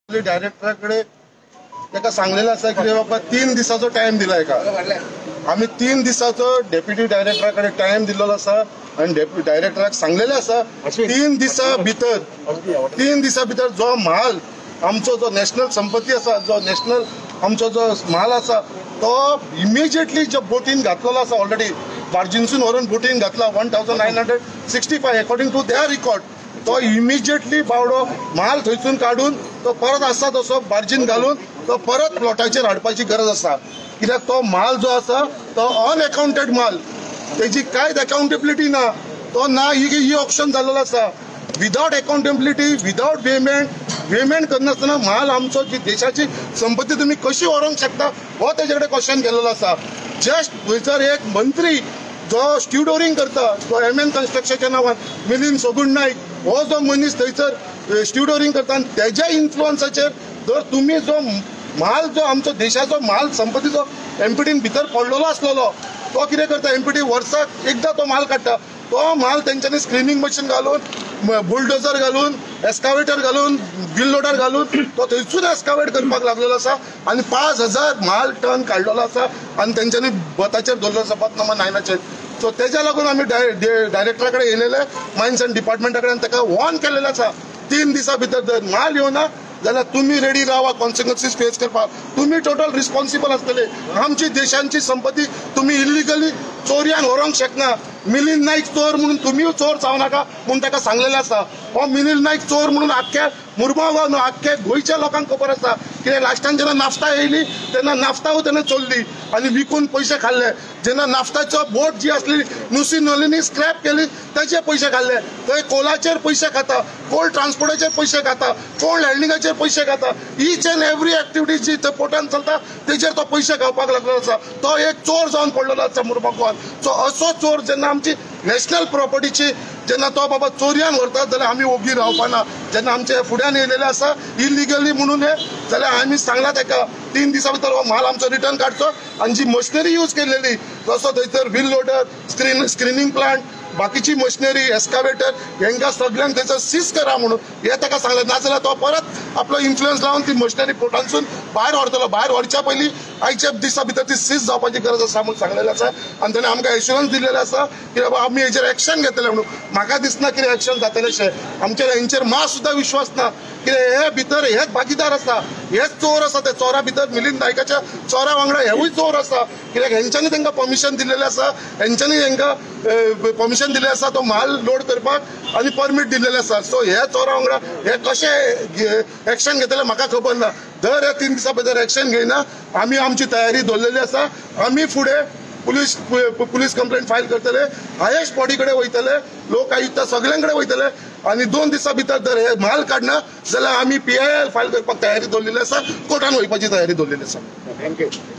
डायरेक्टरा कडेन ताका सांगलेलें आसा की बाबा 3 दिसाचो टायम दिला हेका. आमी 3 दिसाचो डेप्युटी डायरेक्टरा कडेन टायम दिल्लो आसा आनी डेप्युटी डायरेक्टराक सांगलेलें आसा 3 दिसा भितर 3 दिसा भितर जो म्हाल आमचो जो नॅशनल संपत्ती आसा, जो नॅशनल आमचो जो म्हाल आसा तो इमिजिएटली जो बोटीन घातलेलो आसा, ऑलरेडी बार्जीनसून व्हरून बोटीन घातला 1965 अकॉर्डिंग टू their record, तो इमिजिएटली बावडो म्हाल थंयसून काडून तो परत आसा तसो बार्जीन घालून तो परत प्लॉटाचेर हाडपाची गरज आसा. कित्याक तो म्हाल जो आसा तो अनएकाउंटेड म्हाल, तेजी कांयच अकाउंटेबिलिटी ना, तो ना ही ऑप्शन जाल्लो आसा. विदावट अकाउंटेबिलिटी, विदावट पेमेंट, पेमेंट करनासतना म्हाल आमचो जी देशाची संपत्ती तुमी कशी व्हरूंक शकता हो तेजे कडेन क्वेश्चन केलेलो आसा. जस्ट थंयसर एक मंत्री जो स्ट्युडोरींग करता, जो एम एन कन्स्ट्रक्शनच्या नांवान मिलिंद सगुण नायक हो जो मनीस थंयसर स्ट्युडोरींग करता आनी तेज्या इन्फ्लुअन्साचेर जर तुमी जो म्हाल जो आमचो देशाचो म्हाल संपत्तीचो एमपीटीन भितर पडलेलो आसलेलो तो कितें करता, एमपीटी वर्साक एकदां तो म्हाल काडटा, तो म्हाल तेंच्यांनी स्क्रिनींग मशीन घालून, बुलडोजर घालून, एस्कावेटर घालून, व्हील लोडर घालून तो थंयसून एस्कावेट करपाक लागलेलो आसा आनी 5000 म्हाल टन काडलेलो आसा आनी तेंच्यांनी बताचेर दवरलो आसा, बत नंबर 9चेर. सो तेज्या लागून आमी डायरेक्टरा कडेन येयलेले, मायन्स अँड डिपार्टमेंटा कडेन ताका वॉर्न केलेलें आसा 3 दिसां भितर जर म्हाल येवना जाल्यार तुमी रेडी रावा कॉन्सिक्वन्सीस फेस करपाक, तुमी टोटल रिस्पॉन्सिबल आसतले. आमची देशांची संपत्ती तुमी इल्लिगली चोरयान व्हरूंक शकना. मिलिंद नायक चोर म्हणून तुमीय चोर जावं नाका म्हूण ताका सांगलेलें आसा. हो मिलिंद नायक चोर म्हणून आख्ख्या मुरगांव गांव न्हू आख्ख्या गोंयच्या लोकांक खबर आसा. कित्याक लास्टान जेन्ना नाफ्ता येयली तेन्ना नाफ्तावूय तेणें चोरली आनी विकून पयशे खाल्ले. जेन्ना नाफ्ताचो बोट जी आसली नुसी नलिनी स्क्रॅप केली तेजे पयशे खाल्ले. थंय कोलाचेर पयशे खाता, कोल ट्रान्सपोर्टाचेर पयशे खाता, कोल हँडलिंगाचेर पयशे खाता. ईच अँड एवरी एक्टिविटी जी थंय पोर्टान चलता तेजेर तो पयशे खावपाक लागलेलो आसा. तो एक चोर जावन पडलेलो आसा मुरगांव गांवांत. सो असो चोर जेन्ना आमची नॅशनल प्रॉपर्टीची जेन्ना तो बाबा चोरयान व्हरता जाल्यार आमी ओगी रावपाना. जेन्ना आमचे फुड्यान येयलेले आसा इलिगली म्हणून हे, जाल्यार आमी सांगला ताका 3 दिसां भितर हो म्हाल आमचो रिटर्न काडचो आनी जी मशिनरी यूज केलेली जसो थंयसर व्हील लोडर, स्क्रिनींग प्लांट, बाकीची मशिनरी, एस्कावेटर हेंकां सगल्यांक थंयसर सीज करा म्हणून हे ताका सांगलें. नाजाल्यार तो परत आपलो इन्फ्लुयन्स लावन ती मशिनरी पोर्टांसून भायर व्हरतलो. भायर व्हरच्या पयलीं आयच्या दिसा भितर ती सीज जावपाची गरज आसा म्हणून सांगलेलें आसा आनी तेणें आमकां एश्युरन्स दिलेलें आसा की बाबा आमी हेजेर एक्शन घेतले म्हणून. म्हाका दिसना कितें एक्शन जातलें. आमच्या हेंचेर मात सुद्दां विश्वास ना. कितें हे भितर हेच भागीदार आसा, हेच चोर आसा. त्या चोरा भितर मिलिंद नायकाच्या चोरा वांगडा हेवूय चोर आसा. कित्याक हेंच्यांनी तांकां परमिशन दिलेलें आसा, हेंच्यांनी हेंकां परमिशन दिलें आसा तो म्हाल लोड करपाक आनी परमीट दिलेलें आसा. सो ह्या चोरा वांगडा हे कशें एक्शन घेतले म्हाका खबर ना. दर ह्या 3 दिसां भितर एक्शन घेयना आमी आमची तयारी दवरलेली आसा. आमी फुडें पुलीस कंप्लेंट फायल करतले, हायेस्ट बॉडी कडेन वयतले, लोक आयुक्त सगळ्यां कडेन वयतले आनी 2 दिसां भितर जर हे म्हाल काडना जाल्यार आमी PIL file करपाक तयारी दवरलेली आसा, कोर्टान वयपाची तयारी दवरलेली आसा. Thank you.